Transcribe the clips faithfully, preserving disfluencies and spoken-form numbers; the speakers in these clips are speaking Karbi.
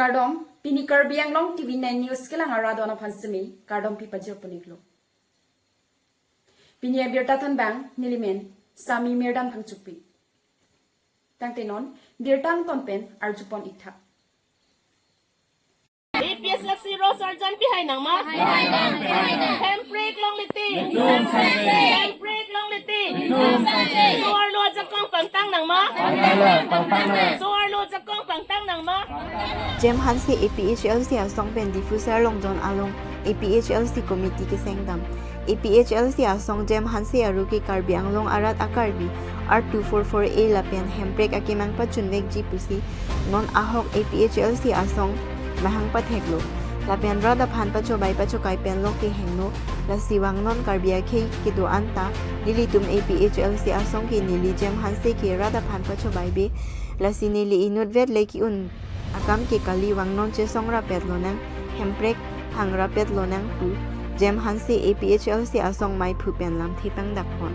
Kardom, pini Karbi Anglong T V nine News kelang arat aphan semi kardom pi pajir puniklo. Pini abirta thanbang nelimen Sami Mirdam Phangchokpi. Tangte non birta angton pen arjupon iktha. A P H L C Rose Arjan pihai nangma? Hemprek longle te. Hemprek longle te. So-arlo ajakong pangtang nangma? So-arlo ajakong pangtang nangma? Jem Hanse A P H L C asong pen Diphu Sirlongjon along A P H L C committee kesengdam. A P H L C asong Jem Hanse aru ke Karbi Anglong arat a-Karbi R two four four A lapen Hemprek akemang pachunvekji pusi non ahok A P H L C asong mahang patheklo. Lapen rat aphan pachobai pachokai penlo ke hingno, lasi vangnon Karbi akhei kedo-an ta nelitum A P H L C asong ke neli Jem Hanse ke rat aphan pachobai be, lasi neli inutvet le ki-un akam ke kali, vangnon chesong rapet lonang, Hemprek hang rapet lonang pu Jem Hanse A P H L C asong maiphu pen lamthe pangdakpon.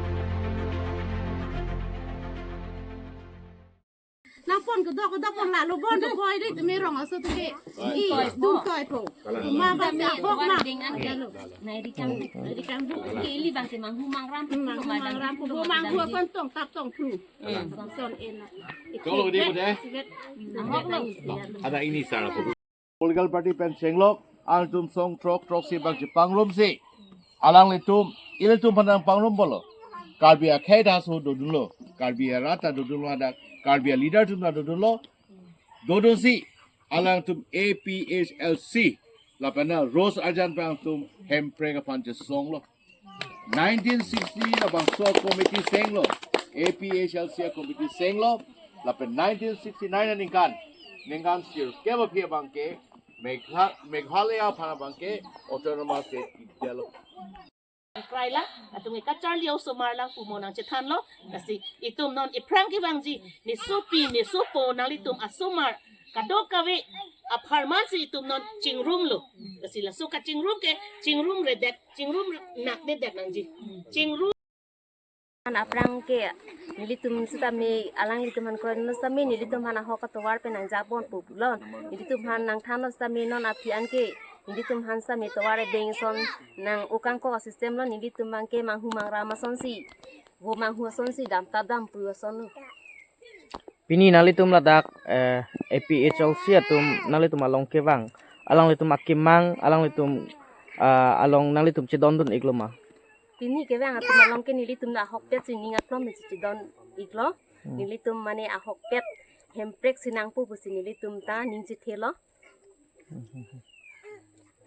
Nangpon kedok kedok pon lalo bon do koi ri tumi rong aso tu ke. I dum koi po. Tuma ba sa hok ma. Lalo. Nai rikang. Rikang bu. Ke ili bang ke manghu mangram. Manghu mangram pu manghu ason tong tap tong pru. Son ena. Cholo, gede, gede. Ahok lo. Ada ini salah. Political party pen chenglok, alangtum song throk throksi bang chepangrum si. Alanglitum, ilitum aphan nangpangrum bolo. Karbi akhei ta so dodunlo. Karbi arat ta dodunlo hadak. Karbi leader atum ta dodunlo. Dodun si. Alangtum A P H L C. Lapen Rose Arjan pen alangtum Hemprek aphan chesonglo. Nineteen sixty labangso committee senglo, A P H L C committee senglo, lapen nineteen sixty-nine aningkan, ningkan sirkep aphi abang ke, Megha-, Meghalaya aphan abang ke, autonomous state idelo. Kraila, atum ke kacharli osomar lang pu mo nangchethanlo, lasi itum non iphrang kevangji, ne sopi, ne sopo, nanglitum asomar, kadokave apharman si itum non chingrumlo. Lasi laso kachingrum ke, chingrum redet, chingrum nak ne det nangji. Chingrum. An aphrang ke nelitum sitame alanglitum aphan krono sitame nelitum aphan ahok atovar pen nangjapon pu pulo. Nelitum aphan nangthanlo sitame non aphi an ke nelitum aphan sitame tovar ebeng ason nang-o kangkok asystem lo, nelitum abang ke manghu mangram asonsi. Vo manghu asonsi dam ta dam pu ason lo. Pini nanglitum ladak, eh, A P H L C atum nanglitum along kevang, alanglitum akemang, alanglitum, ah, along nanglitum chedondun iklo ma? Pini kevang atum along ke nelitum ta ahokpet si ning aklong si chedon iklo. Hmm. Nelitum mane ahokpet Hemprek si nangpo pusi nelitum ta ning chethelo.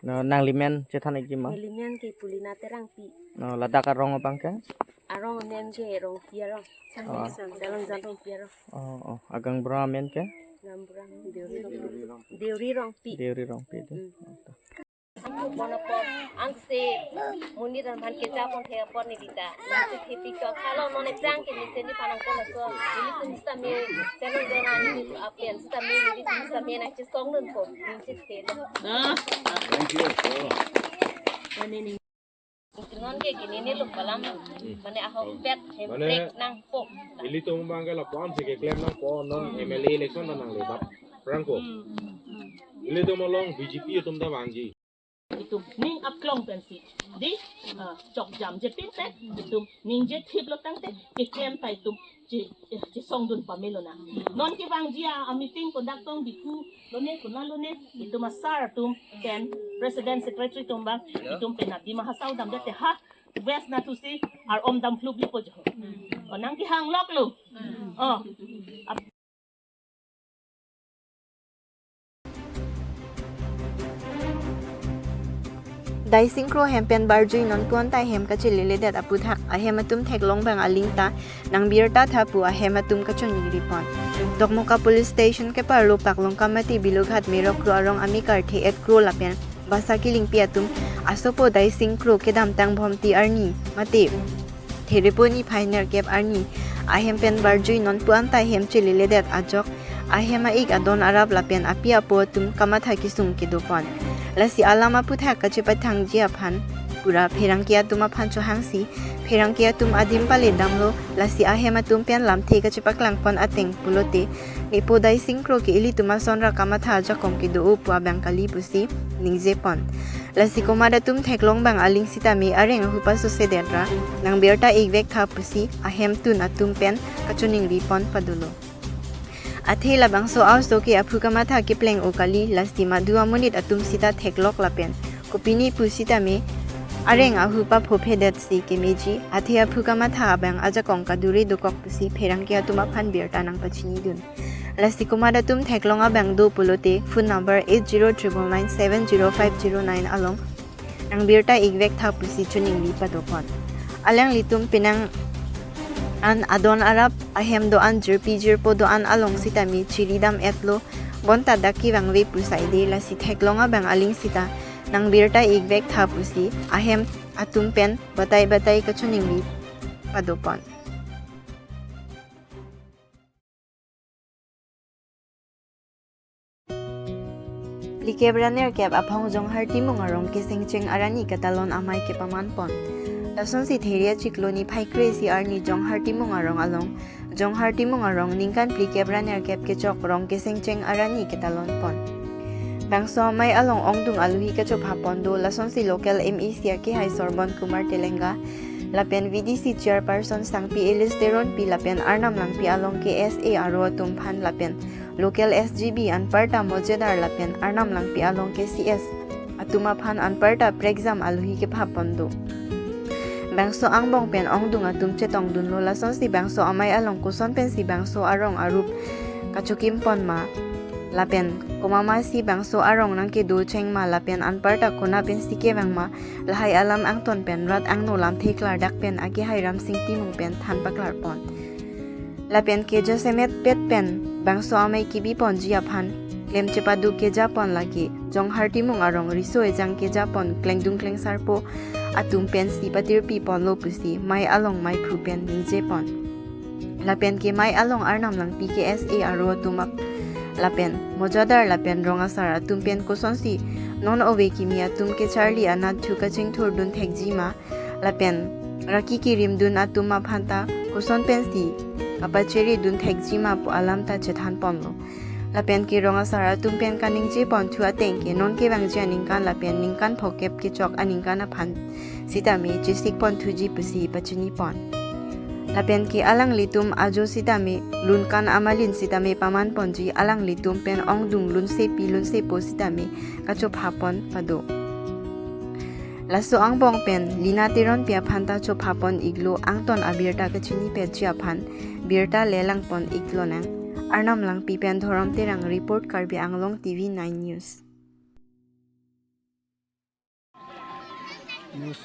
No, nanglimen chethan ikji ma? Nelimen ke Pulina Terangpi. No, ladak arong abang ke? Arong amen ke Rongpi arong. Oh. Sirlongjon Rongpi arong. Oh, oh. Agaonbura amen ke? Gaonbura Deuri Rongpi. Deuri Rongpi. Deuri Rongpi tu. Hmm. Ansi monit aphan kejapon the apor ni dita. Nangchethe pik kalo non ejang ke nisi ni panang kola so. Nelitum sitame Sirlongjon ani apen sitame nelitum sitame nangchesongdunpo. Nangchethe. Thank you. Ningke gini ni luk balam mane ahokpet Hemprek nangpo. Ilitum abang ke lapu-an si keklem nangpo non M L A election ta nangle dap prangpo. Ilitum along B J P atum ta vangji. Itum ning aklong pensi di, ah, chokjam je pinte, itum ningje thiplo tangte, keklem ta itum che, eh, chesongdun pamelo na. Non kevangji a-meeting kodak tong Diphu lone, kona lone, itum asar atum pen president secretary atum abang, itum pen Dima Hasao damdet te ha, West na tusi ar-om dam phlup lipo jo. O nangkehang loklo. O. Daising Kro hem pen barjui non puan ta hem kachileledet aputhak ahem atum theklong abang aling ta nangbirta tha pu ahem atum kachoningri pon. Dokmoka Police Station keparlo Paklongka mate Bilughat Merok Kro arong amekar The-et Kro lapen Basa Kilingpi atum asopo Daising Kro kedamtang Bhomti arni mate Therepo niphai nerkep arni ahem pen barjui non puan ta hem chileledet ajok ahem a-ik adon arap lapen api apo atum kamatha kesung kedo pon. Lasi alam aputhak kachepatangji aphan pura pherangke atum aphan chohangsi pherangke atum adim pale damlo, lasi ahem atum pen lamthe kachepaklang pon ateng pulote, nepo Daising Kro ke ilitum ason ra kamatha ajakong kedo-o pu abang kali pusi ningje pon. Lasi komat atum theklong abang aling sitame areng ahu pasosedet ra nang birta ikvek tha pusi ahemtun atum pen kachiningri pon padolo. Athe labangso a-oso ke aphu kamatha kepleng-o kali, lasi madu amonit atum sita theklok lapen kopine pusitame areng ahu paphophedet si kemeji, athe aphu kamatha abang ajakong kadure dokok pusi pherangke atum aphan birta nangpachinidun. Lasi komat atum theklong abang do pulote phone number eight zero triple nine seven zero five zero nine along nang birta ikvek tha pusi chiningri pado pon. Alanglitum penang an adon arap, ahem do-an, jirpi jirpo do-an along sitame chiridam etlo, bonta dak kevangve pu saide, lasi theklong abang aling sita nang birta ikvek tha pusi ahem atum pen batai batai kachiningri pado pon. Phlikep ra nerkep aphong Jonghar Timung arong kesengcheng arani katalon amei kepaman pon. Lasonsi Theria chiklo niphai kre-isi arni Jonghar Timung arong along, Jonghar Timung arong ningkan phlikep ra nerkep kechok rong kesengcheng arani ketalon pon. Bangso amei along ongdung aluhi kachopha pon do, lasonsi local M A C akehai Sorbon Kumar Telenga, lapen V D C chairperson Sangpi Alice Teronpi lapen Arnam Langpi along ke S A aro atum aphan lapen local S G B anparta mojadar lapen Arnam Langpi along ke C S atum aphan anparta prekjam aluhi kepha pon do. Bangso angbong pen ongdung atum chetongdunlo, lasonsi bangso amei along koson pensi bangso arong arup kachokim pon ma, lapen komat masi bangso arong nangkedo cheng ma, lapen anparta kona pensi kevang ma, lahai alam angton pen rat angno lamthe klardak pen akehai Ramsing Timung pen than paklar pon. Lapen keja semet pet pen bangso amei kebi ponji aphan klem chepadu keja pon lake Jonghar Timung arong riso ejang keja pon klengdung klengsarpo atum pensi patirpi ponlo pusi mei along meiphu pen ningje pon. Lapen ke mei along Arnam Langpi ke S A aro atum ap lapen mojadar lapen rong asar atum pen kosonsi non ove kimi atum kecharli anat thu kachingthur dun thekji ma, lapen raki kirim dun atum aphan ta koson pensi kapachere dun thekji ma pu alam ta chethan ponlo. Lapen ke rong asar atum pen kaningje pon thu ateng ke non kevangji aningkan lapen ningkan phokep kechok aningkan aphan sitame chesik pon thuji pusi pachini pon. Lapen ke alanglitum ajo sitame lunkan amalin sitame paman ponji, alanglitum pen ongdung lunsepi lunsepo sitame kachopha pon pado. Laso angbong pen Lina Teronpi aphan ta chopha pon iklo, angton abirta kachinipetji aphan birta lelang pon iklonang. Arnam Langpi pen Dhorom Terang report, Karbi Anglong T V nine News. News.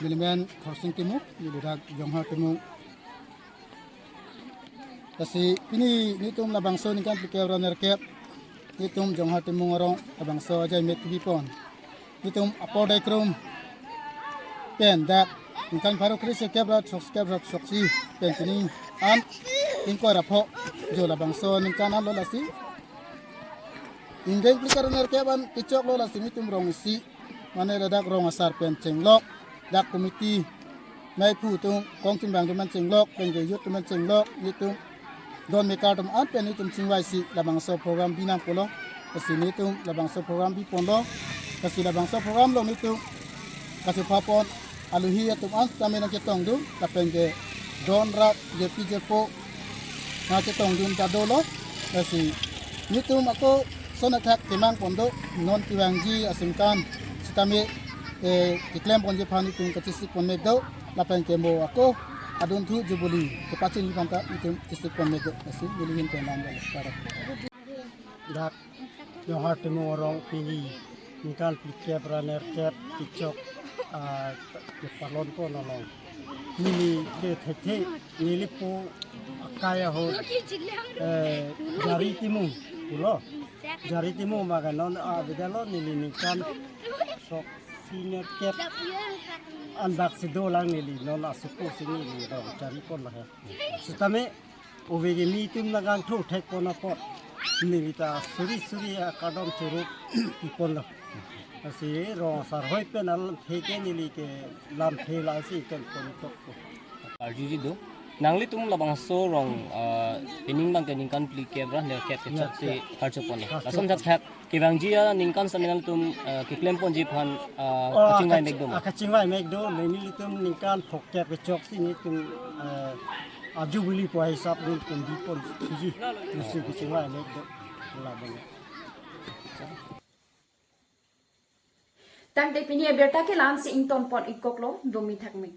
Nelimen Khorsing Timung, neli dak Jonghar Timung. Lasi pini netum labangso ningkan phlikep ra nerkep netum Jonghar Timung arong labangso ajai met kebi pon. Netum apor dai krum pen dak ningkan pharo kre-isi kep ra throksi kep ra throksi pen pini an ingkoi ra pho jo labangso ningkan anlo, lasi ingdeng phlikep ra nerkep an kechoklo, lasi netum rong isi mane ladak rong asar pen chenglok, dak committee meiphu atum, kongchunbang atum an chenglok, pen ke youth atum an chenglok, netum don mekar atum an pen netum chingvaisi labangso program binang pulo. Lasi netum labangso program bi ponlo. Lasi labangso program along netum kachopha pon aluhi atum an sitame nangchetongdun, lapen ke don rat jirpi jirpo nangchetongdun ta dolo. Lasi netum ako son athak kemang pon do, non kevangji aningkan sitame, eh, keklem ponji aphan netum kachesik pon me do, lapen ke mo ako adunthu Jubilee kepachiniji aphan ta netum chesik pon me do. Lasi neli ahin pen lam dolo. Dak Jonghar Timung arong pini ningkan phlikep ra nerkep kechok, ah, kepalon pon along. Neli ke thekthe, neli pu akai ahut, eh, Jari Timung pulo. Jari Timung ma ke non avedetlo, neli ningkan throksi nerkep an dak si dolang, neli non asupo si neli dong Jari pon lahai. Sitame ove kimi atum nangkangthu thek pon apot neli ta suri suri akardom choro pi ponlo. Lasi rong asar hoi pen alamthe ke neli ke lamthe lasi ingtonpon ikpo. Arjuji do. Nanglitum labangso rong, ah, pining abang ke ningkan phlikep ra nerkep kechok si karchopon. Lason thakthak kevangji aningkan sitame nanglitum, ah, keklemponji aphan, ah, kachingvai mek do ma? Kachingvai mek do, nelitum ningkan phokep kechok si nelitum, ah, ajubili po hisap nelitum bipon siji. Lasi kachingvai mek do. Labang. Tangte pini abirta ke la-an si ingtonpon ikoklo, domi thakme.